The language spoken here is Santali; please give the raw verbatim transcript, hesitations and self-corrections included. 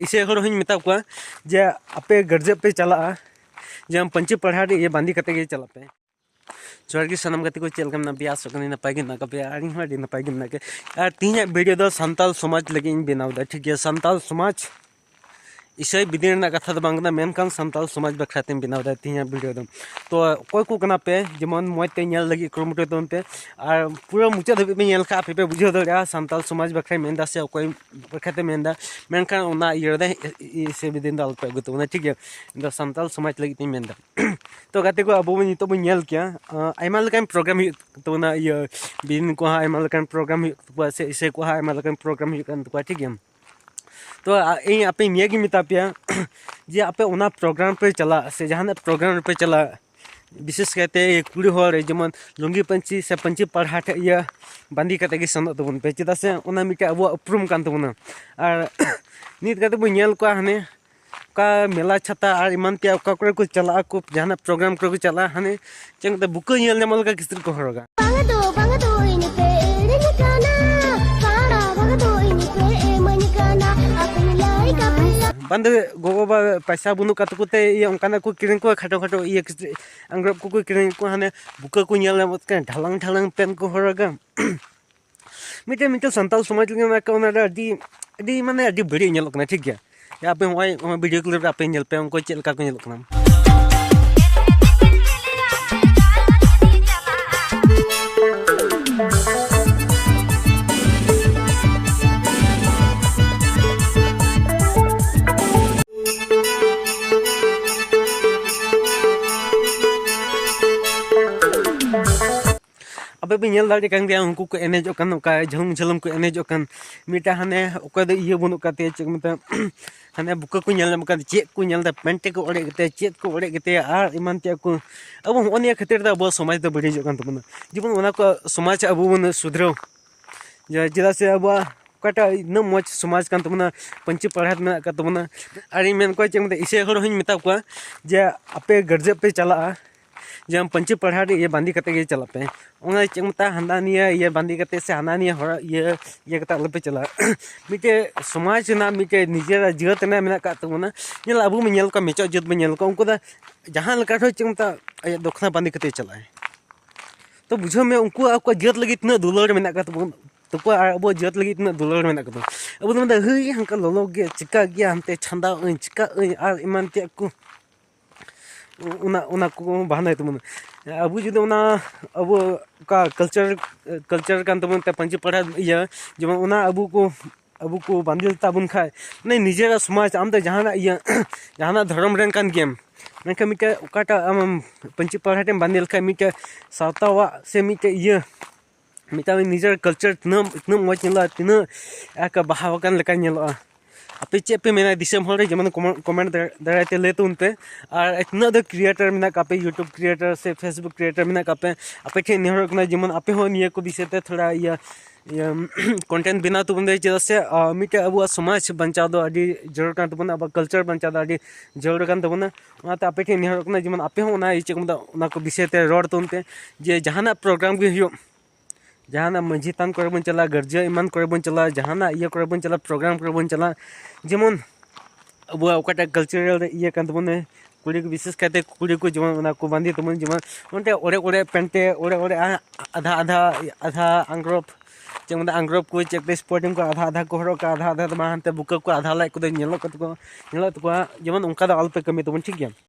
ᱤᱥᱟᱹᱭ ᱦᱚᱲ ᱦᱚᱸᱧ ᱢᱮᱛᱟ ᱠᱚᱣᱟ ᱡᱮ ᱟᱯᱮ ᱜᱟᱨᱡᱮ ᱯᱮ ᱪᱟᱞᱟᱜᱼᱟ, ᱡᱮ ᱯᱟᱹᱧᱪᱤ ᱯᱟᱲᱦᱟᱴ ᱤᱭᱟᱹ ᱵᱟᱸᱫᱮ ᱠᱟᱛᱮ ᱜᱮ ᱪᱟᱞᱟᱜ ᱯᱮ᱾ ᱡᱚᱦᱟᱨ ᱜᱮ ᱥᱟᱱᱟᱢ ᱜᱟᱛᱮ ᱠᱚ, ᱪᱮᱫ ᱞᱮᱠᱟ ᱢᱮᱱᱟᱜ ᱯᱮᱭᱟ? ᱟᱥᱚᱜ ᱠᱟᱹᱱᱟᱹᱧ ᱱᱟᱯᱟᱭ ᱜᱮ ᱢᱮᱱᱟᱜ ᱠᱟᱜ ᱯᱮᱭᱟ᱾ ᱟᱨ ᱤᱧ ᱦᱚᱸ ᱟᱹᱰᱤ ᱱᱟᱯᱟᱭ ᱜᱮ ᱢᱮᱱᱟᱜ ᱠᱟᱜ᱾ ᱟᱨ ᱛᱮᱦᱮᱧᱟᱜ ᱵᱷᱤᱰᱤᱭᱳ ᱫᱚ ᱥᱟᱱᱛᱟᱞ ᱥᱚᱢᱟᱡᱽ ᱞᱟᱹᱜᱤᱫ ᱤᱧ ᱵᱮᱱᱟᱣ ᱮᱫᱟ, ᱴᱷᱤᱠ ᱜᱮᱭᱟ? ᱥᱟᱱᱛᱟᱞ ᱥᱚᱢᱟᱡᱽ ᱤᱥᱟᱹᱭ ᱵᱤᱫᱤᱱ ᱨᱮᱱᱟᱜ ᱠᱟᱛᱷᱟ ᱫᱚ ᱵᱟᱝ ᱠᱟᱱᱟ, ᱢᱮᱱᱠᱷᱟᱱ ᱥᱟᱱᱛᱟᱞ ᱥᱚᱢᱟᱡᱽ ᱵᱟᱠᱷᱨᱟ ᱛᱮᱧ ᱵᱮᱱᱟᱣ ᱮᱫᱟ ᱛᱮᱦᱮᱧᱟᱜ ᱵᱷᱤᱰᱤᱭᱳ ᱫᱚ᱾ ᱛᱚ ᱚᱠᱚᱭ ᱠᱚ ᱠᱟᱱᱟ ᱯᱮ, ᱡᱮᱢᱚᱱ ᱢᱚᱡᱽ ᱛᱮ ᱧᱮᱞ ᱞᱟᱹᱜᱤᱫ ᱠᱩᱨᱩᱢᱩᱴᱩᱭ ᱛᱟᱵᱚᱱ ᱯᱮ᱾ ᱟᱨ ᱯᱩᱨᱟᱹ ᱢᱩᱪᱟᱹᱫ ᱫᱷᱟᱹᱵᱤᱡ ᱯᱮ ᱧᱮᱞ ᱠᱷᱟᱱ ᱟᱯᱮ ᱯᱮ ᱵᱩᱡᱷᱟᱹᱣ ᱫᱟᱲᱮᱭᱟᱜᱼᱟ ᱥᱟᱱᱛᱟᱞ ᱥᱚᱢᱟᱡᱽ ᱵᱟᱠᱷᱨᱟᱭ ᱢᱮᱱᱫᱟ ᱥᱮ ᱚᱠᱚᱭ ᱵᱟᱠᱷᱨᱟ ᱛᱮ ᱢᱮᱱᱫᱟ᱾ ᱢᱮᱱᱠᱷᱟᱱ ᱚᱱᱟ ᱤᱭᱟᱹ ᱨᱮ ᱤᱥᱟᱹᱭ ᱵᱤᱫᱤᱱ ᱫᱚ ᱟᱞᱚᱯᱮ ᱟᱹᱜᱩ ᱛᱟᱵᱚᱱᱟ, ᱴᱷᱤᱠ ᱜᱮᱭᱟ? ᱤᱧ ᱫᱚ ᱥᱟᱱᱛᱟᱞ ᱥᱚᱢᱟᱡᱽ ᱞᱟᱹᱜᱤᱫ ᱛᱤᱧ ᱢᱮᱱᱫᱟ᱾ ᱛᱚ ᱜᱟᱛᱮ ᱠᱚ, ᱟᱵᱚ ᱵᱚᱱ ᱱᱤᱛᱚᱜ ᱵᱚᱱ ᱧᱮᱞ ᱠᱮᱭᱟ, ᱟᱸ, ᱟᱭᱢᱟ ᱞᱮᱠᱟᱱ ᱯᱨᱳᱜᱨᱟᱢ ᱦᱩᱭᱩᱜ ᱛᱟᱵᱚᱱᱟ, ᱤᱭᱟᱹ ᱵᱤᱫᱤᱱ ᱠᱚᱦᱚᱸ ᱟᱭᱢᱟ ᱞᱮᱠᱟᱱ ᱯᱨᱳᱜᱨᱟᱢ ᱦᱩᱭᱩᱜ ᱛᱟᱠᱚᱣᱟ, ᱥᱮ ᱤᱥᱟᱹᱭ ᱠᱚᱣᱟᱜ ᱦᱚᱸ ᱟᱭᱢᱟ ᱞᱮᱠᱟᱱ ᱯᱨᱳᱜᱨᱟᱢ ᱦᱩᱭᱩᱜ ᱠᱟᱱ ᱛᱟᱠᱚᱣᱟ, ᱴᱷᱤᱠ ᱜᱮᱭᱟ? ᱛᱚ ᱟ-, ᱤᱧ ᱟᱯᱮ ᱱᱤᱭᱟᱹ ᱜᱤᱧ ᱢᱮᱛᱟ ᱯᱮᱭᱟ ᱡᱮ ᱟᱯᱮ ᱚᱱᱟ ᱯᱨᱳᱜᱨᱟᱢ ᱯᱮ ᱪᱟᱞᱟᱜ ᱥᱮ ᱡᱟᱦᱟᱱᱟᱜ ᱯᱨᱳᱜᱨᱟᱢ ᱨᱮᱯᱮ ᱪᱟᱞᱟᱜ, ᱵᱤᱥᱮᱥ ᱠᱟᱭᱛᱮ ᱠᱩᱲᱤ ᱦᱚᱲ ᱡᱮᱢᱚᱱ ᱞᱩᱝᱜᱤ ᱯᱟᱹᱧᱪᱤ ᱥᱮ ᱯᱟᱹᱧᱪᱤ ᱯᱟᱲᱦᱟ ᱴᱷᱮᱡ ᱤᱭᱟᱹ ᱵᱟᱸᱫᱮ ᱠᱟᱛᱮ ᱜᱮ ᱥᱮᱱᱚᱜ ᱛᱟᱵᱚᱱ ᱯᱮ, ᱪᱮᱫᱟᱜ ᱥᱮ ᱚᱱᱟ ᱢᱤᱫᱴᱮᱡ ᱟᱵᱚᱣᱟᱜ ᱩᱯᱨᱩᱢ ᱠᱟᱱ ᱛᱟᱵᱚᱱᱟ᱾ ᱟᱨ ᱱᱤᱛ ᱠᱟᱛᱮ ᱵᱚᱱ ᱧᱮᱞ ᱠᱚᱣᱟ ᱦᱟᱱᱮ ᱚᱠᱟ ᱢᱮᱞᱟ ᱪᱷᱟᱛᱟ ᱟᱨ ᱮᱢᱟᱱ ᱛᱮᱭᱟᱜ ᱚᱠᱟ ᱠᱚᱨᱮ ᱠᱚ ᱪᱟᱞᱟᱜ ᱟᱠᱚ, ᱡᱟᱦᱟᱱᱟᱜ ᱯᱨᱳᱜᱨᱟᱢ ᱠᱚᱨᱮ ᱠᱚ ᱪᱟᱞᱟᱜᱼᱟ, ᱦᱟᱱᱮ ᱪᱮᱫ ᱠᱚ ᱢᱮᱛᱟᱜᱼᱟ, ᱵᱩᱠᱟᱹ ᱧᱮᱞ ᱧᱟᱢᱚᱜ ᱞᱮᱠᱟ ᱠᱤᱪᱨᱤᱡ ᱠᱚ ᱦᱚᱨᱚᱜᱟ᱾ ᱵᱟᱝ ᱫᱚ, ᱵᱟᱝ ᱫᱚ, ᱤᱧ ᱯᱮ ᱮᱲᱮᱧ ᱠᱟᱱᱟ, ᱠᱟᱬᱟ, ᱵᱟᱝ ᱫᱚ, ᱤᱧ ᱯᱮ ᱮᱢᱟᱹᱧ ᱠᱟᱱᱟ, ᱟᱯᱮᱧ ᱞᱟᱹᱭ ᱠᱟᱯᱮᱭᱟ᱾ ᱵᱟᱝ ᱫᱚ, ᱜᱚᱜᱚ ᱵᱟᱵᱟ ᱯᱚᱭᱥᱟ ᱵᱟᱹᱱᱩᱜ ᱠᱟᱜ ᱛᱟᱠᱚ ᱛᱮ ᱤᱭᱟᱹ ᱚᱱᱠᱟᱱᱟᱜ ᱠᱚ ᱠᱤᱨᱤᱧ ᱠᱚᱣᱟ, ᱠᱷᱟᱴᱚ ᱠᱷᱟᱴᱚ ᱤᱭᱟᱹ ᱠᱤᱪᱨᱤᱡ ᱟᱝᱨᱚᱵ ᱠᱚᱠᱚ ᱠᱤᱨᱤᱧ ᱠᱚᱣᱟ, ᱦᱟᱱᱮ ᱵᱩᱠᱟᱹ ᱠᱚ ᱧᱮᱞ ᱧᱟᱢᱚᱜ ᱠᱟᱱᱟ, ᱰᱷᱟᱞᱟᱝ ᱰᱷᱟᱞᱟᱝ ᱯᱮᱱ ᱠᱚ ᱦᱚᱨᱚᱜᱟ᱾ ᱢᱤᱫᱴᱮᱱ, ᱢᱤᱫᱴᱮᱱ ᱥᱟᱱᱛᱟᱲ ᱥᱚᱢᱟᱡᱽ ᱞᱟᱹᱜᱤᱫ ᱚᱱᱟ, ᱚᱱᱟ ᱫᱚ ᱟᱹᱰᱤ, ᱟᱹᱰᱤ, ᱢᱟᱱᱮ, ᱟᱹᱰᱤ ᱵᱟᱹᱲᱤᱡ ᱧᱮᱞᱚᱜ ᱠᱟᱱᱟ, ᱴᱷᱤᱠ ᱜᱮᱭᱟ? ᱡᱮ ᱟᱯᱮ ᱦᱚᱸᱜᱼᱚᱭ, ᱦᱚᱸᱜᱼᱚᱭ ᱵᱷᱤᱰᱤᱭᱳ ᱠᱞᱤᱯ ᱨᱮ ᱟᱯᱮ ᱧᱮᱞ ᱯᱮ, ᱩᱱᱠᱩ ᱪᱮᱫ ᱞᱮᱠᱟ ᱠᱚ ᱧᱮᱞᱚᱜ ᱠᱟᱱᱟ᱾ ᱟᱯᱮ ᱯᱮ ᱧᱮᱞ ᱫᱟᱲᱮᱭᱟᱜ ᱠᱟᱱ ᱜᱮᱭᱟ, ᱩᱱᱠᱩ ᱠᱚ ᱮᱱᱮᱡᱚᱜ ᱠᱟᱱ, ᱚᱠᱟ ᱡᱷᱟᱹᱞᱩᱢ ᱡᱷᱟᱹᱞᱩᱢ ᱠᱚ ᱮᱱᱮᱡᱚᱜ ᱠᱟᱱ᱾ ᱢᱤᱫᱴᱟᱝ ᱦᱟᱱᱮ ᱚᱠᱚᱭ ᱫᱚ ᱤᱭᱟᱹ ᱵᱟᱹᱱᱩᱜ ᱠᱟᱫ ᱛᱟᱭᱟ, ᱪᱮᱫ ᱠᱚ ᱢᱮᱛᱟᱜᱼᱟ, ᱦᱟᱱᱮ ᱵᱩᱠᱟᱹ ᱠᱚ ᱧᱮᱞ ᱧᱟᱢᱚᱜ ᱠᱟᱱ, ᱪᱮᱫ ᱠᱚ ᱧᱮᱞ ᱮᱫᱟ, ᱯᱮᱱᱴ ᱠᱚ ᱚᱲᱮᱡ ᱠᱟᱛᱮ, ᱪᱮᱫ ᱠᱚ ᱚᱲᱮᱡ ᱠᱟᱛᱮ, ᱟᱨ ᱮᱢᱟᱱ ᱛᱮᱭᱟᱜ ᱠᱚ᱾ ᱟᱵᱚ ᱦᱚᱸᱜᱼᱚ ᱱᱤᱭᱟᱹ ᱠᱷᱟᱹᱛᱤᱨ ᱛᱮ ᱟᱵᱚᱣᱟᱜ ᱥᱚᱢᱟᱡᱽ ᱫᱚ ᱵᱟᱹᱲᱤᱡᱚᱜ ᱠᱟᱱ ᱛᱟᱵᱚᱱᱟ᱾ ᱡᱮᱢᱚᱱ ᱚᱱᱟ ᱠᱚ ᱥᱚᱢᱟᱡᱽ ᱟᱵᱚ ᱵᱚᱱ ᱥᱩᱫᱷᱨᱟᱹᱣ, ᱡᱮ, ᱪᱮᱫᱟᱜ ᱥᱮ ᱟᱵᱚᱣᱟᱜ ᱚᱠᱟᱴᱟᱜ ᱩᱱᱟᱹᱜ ᱢᱚᱡᱽ ᱥᱚᱢᱟᱡᱽ ᱠᱟᱱ ᱛᱟᱵᱚᱱᱟ, ᱯᱟᱹᱧᱪᱤ ᱯᱟᱲᱦᱟᱴ ᱢᱮᱱᱟᱜ ᱟᱠᱟᱫ ᱛᱟᱵᱚᱱᱟ᱾ ᱟᱨᱤᱧ ᱢᱮᱱ ᱠᱚᱣᱟ, ᱪᱮᱫ ᱢᱮᱛᱟᱜ, ᱤᱥᱟᱹᱭ ᱦᱚᱲ ᱦᱚᱸᱧ ᱢᱮᱛᱟ ᱠᱚᱣᱟ ᱡᱮ ᱟᱯᱮ ᱜᱟᱨᱡᱮ ᱯᱮ ᱪᱟᱞᱟᱜᱼᱟ, ᱡᱮᱢᱚᱱ ᱯᱟᱹᱧᱪᱤ ᱯᱟᱲᱦᱟᱴ ᱤᱭᱟᱹ ᱵᱟᱸᱫᱮ ᱠᱟᱛᱮ ᱜᱮ ᱪᱟᱞᱟᱜ ᱯᱮ᱾ ᱚᱱᱟ ᱪᱮᱫ ᱠᱚ ᱢᱮᱛᱟᱜᱼᱟ, ᱦᱟᱱᱟ ᱱᱤᱭᱟᱹ ᱤᱭᱟᱹ ᱵᱟᱸᱫᱮ ᱠᱟᱛᱮ ᱥᱮ ᱦᱟᱱᱟ ᱱᱤᱭᱟᱹ ᱦᱚᱲᱟᱜ ᱤᱭᱟᱹ ᱤᱭᱟᱹ ᱠᱟᱛᱮ ᱟᱞᱚᱯᱮ ᱪᱟᱞᱟᱜᱼᱟ᱾ ᱢᱤᱫᱴᱮᱡ ᱥᱚᱢᱟᱡᱽ ᱨᱮᱱᱟᱜ, ᱢᱤᱫᱴᱮᱡ ᱱᱤᱡᱮᱨᱟᱜ ᱡᱟᱹᱛ ᱨᱮᱱᱟᱜ ᱢᱮᱱᱟᱜ ᱟᱠᱟᱫ ᱛᱟᱵᱚᱱᱟ᱾ ᱧᱮᱞ, ᱟᱵᱚ ᱵᱚᱱ ᱧᱮᱞ ᱠᱚᱣᱟ ᱢᱮᱪᱚᱜ ᱡᱟᱹᱛ ᱵᱚᱱ ᱧᱮᱞ ᱠᱚᱣᱟ, ᱩᱱᱠᱩ ᱫᱚ ᱡᱟᱦᱟᱸ ᱞᱮᱠᱟ ᱨᱮᱦᱚᱸ ᱪᱮᱫ ᱠᱚ ᱢᱮᱛᱟᱜᱼᱟ, ᱟᱭᱟᱜ ᱫᱚᱠᱷᱱᱟ ᱵᱟᱸᱫᱮ ᱠᱟᱛᱮ ᱪᱟᱞᱟᱜᱼᱟᱭ᱾ ᱛᱚ ᱵᱩᱡᱷᱟᱹᱣ ᱢᱮ, ᱩᱱᱠᱩ ᱟᱠᱚᱣᱟᱜ ᱡᱟᱹᱛ ᱞᱟᱹᱜᱤᱫ ᱛᱤᱱᱟᱹᱜ ᱫᱩᱞᱟᱹᱲ ᱢᱮᱱᱟᱜ ᱟᱠᱟᱫ ᱛᱟᱵᱚᱱ ᱛᱟᱠᱚᱣᱟ ᱟᱨ ᱟᱵᱚᱣᱟᱜ ᱡᱟᱹᱛ ᱞᱟᱹᱜᱤᱫ ᱛᱤᱱᱟᱹᱜ ᱫᱩᱞᱟᱹᱲ ᱢᱮᱱᱟᱜ ᱟᱠᱟᱫ ᱛᱟᱵᱚᱱᱟ᱾ ᱟᱵᱚ ᱫᱚ ᱢᱮᱱᱫᱟ, ᱦᱟᱹᱭ ᱦᱟᱱᱠᱟ ᱞᱚᱞᱚ ᱜᱮᱭᱟ, ᱪᱤᱠᱟ ᱜᱮᱭᱟ, ᱦᱟᱱᱛᱮ ᱪᱷᱟᱸᱫᱟᱣ ᱟᱹᱧ, ᱪᱤᱠᱟᱹᱜ ᱟᱹᱧ ᱟᱨ ᱮᱢᱟᱱ ᱛᱮᱭᱟᱜ ᱠᱚ᱾ ᱚᱱᱟ, ᱚᱱᱟ ᱠᱚ ᱵᱟᱦᱱᱟᱭ ᱛᱟᱵᱚᱱᱟ᱾ ᱟᱵᱚ ᱡᱩᱫᱤ ᱚᱱᱟ ᱟᱵᱚ ᱚᱠᱟ culture, culture ᱠᱟᱱ ᱛᱟᱵᱚᱱ ᱛᱮ ᱯᱟᱹᱧᱪᱤ ᱯᱟᱲᱦᱟᱴ ᱤᱭᱟᱹ, ᱡᱮᱢᱚᱱ ᱚᱱᱟ ᱟᱵᱚ ᱠᱚ, ᱟᱵᱚ ᱠᱚ ᱵᱟᱸᱫᱮ ᱛᱟᱵᱚᱱ ᱠᱷᱟᱡ, ᱢᱟᱱᱮ ᱱᱤᱡᱮᱨᱟᱜ ᱥᱚᱢᱟᱡᱽ, ᱟᱢ ᱫᱚ ᱡᱟᱦᱟᱱᱟᱜ ᱤᱭᱟᱹ, ᱡᱟᱦᱟᱱᱟᱜ ᱫᱷᱚᱨᱚᱢ ᱨᱮᱱ ᱠᱟᱱ ᱜᱮᱭᱟᱢ, ᱢᱮᱱᱠᱷᱟᱱ ᱢᱤᱫᱴᱮᱡ ᱚᱠᱟᱴᱟᱜ ᱟᱢ ᱯᱟᱹᱧᱪᱤ ᱯᱟᱲᱦᱟᱴ ᱮᱢ ᱵᱟᱸᱫᱮ ᱞᱮᱠᱷᱟᱡ ᱢᱤᱫᱴᱮᱡ ᱥᱟᱶᱛᱟᱣᱟᱜ ᱥᱮ ᱢᱤᱫᱴᱮᱡ ᱤᱭᱟᱹ, ᱢᱤᱫᱴᱟᱝ ᱱᱤᱡᱮᱨ culture ᱛᱤᱱᱟᱹᱜ, ᱛᱤᱱᱟᱹᱜ ᱢᱚᱡᱽ ᱧᱮᱞᱚᱜᱼᱟ, ᱛᱤᱱᱟᱹᱜ ᱮᱠ ᱵᱟᱦᱟ ᱟᱠᱟᱱ ᱞᱮᱠᱟ ᱧᱮᱞᱚᱜᱼᱟ᱾ ᱟᱯᱮ ᱪᱮᱫ ᱯᱮ ᱢᱮᱱᱟ ᱫᱤᱥᱚᱢ ᱦᱚᱲ ᱨᱮ, ᱡᱮᱢᱚᱱ comment, comment ᱫᱟᱨᱟᱭ ᱛᱮ ᱞᱟᱹᱭ ᱛᱟᱵᱚᱱ ᱯᱮ᱾ ᱟᱨ ᱛᱤᱱᱟᱹᱜ ᱫᱚ creator ᱢᱮᱱᱟᱜ ᱠᱟᱜ ᱯᱮ, YouTube creator ᱥᱮ Facebook creator ᱢᱮᱱᱟᱜ ᱠᱟᱜ ᱯᱮ, ᱟᱯᱮ ᱴᱷᱮᱱ ᱱᱮᱦᱚᱨᱚᱜ ᱠᱟᱱᱟ, ᱡᱮᱢᱚᱱ ᱟᱯᱮ ᱦᱚᱸ ᱱᱤᱭᱟᱹ ᱠᱚ ᱵᱤᱥᱚᱭ ᱛᱮ ᱛᱷᱚᱲᱟ ᱤᱭᱟᱹ, ᱤᱭᱟᱹ content ᱵᱮᱱᱟᱣ ᱛᱟᱵᱚᱱ ᱯᱮ, ᱪᱮᱫᱟᱜ ᱥᱮ ᱟᱨ ᱢᱤᱫᱴᱮᱡ ᱟᱵᱚᱣᱟᱜ ᱥᱚᱢᱟᱡᱽ ᱵᱟᱧᱪᱟᱣ ᱫᱚ ᱟᱹᱰᱤ ᱡᱟᱹᱨᱩᱲ ᱠᱟᱱ ᱛᱟᱵᱚᱱᱟ, ᱟᱵᱚᱣᱟᱜ culture ᱵᱟᱧᱪᱟᱣ ᱫᱚ ᱟᱹᱰᱤ ᱡᱟᱹᱨᱩᱲ ᱠᱟᱱ ᱛᱟᱵᱚᱱᱟ᱾ ᱚᱱᱟᱛᱮ ᱟᱯᱮ ᱴᱷᱮᱱ ᱱᱮᱦᱚᱨᱚᱜ ᱠᱟᱱᱟ, ᱡᱮᱢᱚᱱ ᱟᱯᱮ ᱦᱚᱸ ᱚᱱᱟ ᱪᱮᱫ ᱠᱚ ᱢᱮᱛᱟᱜᱼᱟ, ᱚᱱᱟ ᱠᱚ ᱵᱤᱥᱚᱭ ᱛᱮ ᱨᱚᱲ ᱛᱟᱵᱚᱱ ᱯᱮ, ᱡᱮ ᱡᱟᱦᱟᱱᱟᱜ program ᱜᱮ ᱦᱩᱭᱩᱜ, ᱡᱟᱦᱟᱱᱟᱜ ᱢᱟᱹᱡᱷᱤ ᱛᱷᱟᱱ ᱠᱚᱨᱮ ᱵᱚᱱ ᱪᱟᱞᱟᱜᱼᱟ, ᱜᱤᱨᱡᱟᱹ ᱮᱢᱟᱱ ᱠᱚᱨᱮ ᱵᱚᱱ ᱪᱟᱞᱟᱜᱼᱟ, ᱡᱟᱦᱟᱱᱟᱜ ᱤᱭᱟᱹ ᱠᱚᱨᱮ ᱵᱚᱱ ᱪᱟᱞᱟᱜᱼᱟ, program ᱠᱚᱨᱮ ᱵᱚᱱ ᱪᱟᱞᱟᱜᱼᱟ, ᱡᱮᱢᱚᱱ ᱟᱵᱚᱣᱟᱜ ᱚᱠᱟᱴᱟᱜ cultural ᱤᱭᱟᱹ ᱠᱟᱱ ᱛᱟᱵᱚᱱᱟ, ᱠᱩᱲᱤ ᱠᱚ, ᱵᱤᱥᱮᱥ ᱠᱟᱭᱛᱮ ᱠᱩᱲᱤ ᱠᱚ ᱡᱮᱢᱚᱱ ᱚᱱᱟ ᱠᱚ ᱵᱟᱸᱫᱮ ᱛᱟᱵᱚᱱ, ᱡᱮᱢᱚᱱ ᱚᱱᱛᱮ ᱚᱲᱮ ᱚᱲᱮ ᱯᱮᱱᱴᱮ, ᱚᱲᱮ ᱚᱲᱮ ᱟ-, ᱟᱫᱷᱟ ᱟᱫᱷᱟ, ᱟᱫᱷᱟ ᱟᱝᱨᱚᱯ, ᱪᱮᱫ ᱢᱮᱱᱫᱟ, ᱟᱝᱨᱚᱯ ᱠᱚ, ᱪᱮᱫ ᱠᱚ sporting ᱠᱚ ᱟᱫᱷᱟ ᱟᱫᱷᱟ ᱠᱚ ᱦᱚᱨᱚᱜ ᱠᱟᱜᱼᱟ, ᱟᱫᱷᱟ ᱟᱫᱷᱟ ᱫᱚ ᱵᱟᱝ, ᱦᱟᱱᱛᱮ ᱵᱩᱠᱟᱹ ᱠᱚ ᱟᱫᱷᱟ ᱞᱟᱡ ᱠᱚᱫᱚ ᱧᱮᱞᱚᱜ ᱠᱟᱱ ᱛᱟᱠᱚᱣᱟ, ᱧᱮᱞᱚᱜ ᱛᱟᱠᱚᱣᱟ, ᱡᱮᱢᱚᱱ ᱚᱱᱠᱟ ᱫᱚ ᱟᱞᱚᱯᱮ ᱠᱟᱹᱢᱤ ᱛᱟᱵᱚᱱ, ᱴᱷᱤᱠ ᱜᱮᱭᱟ?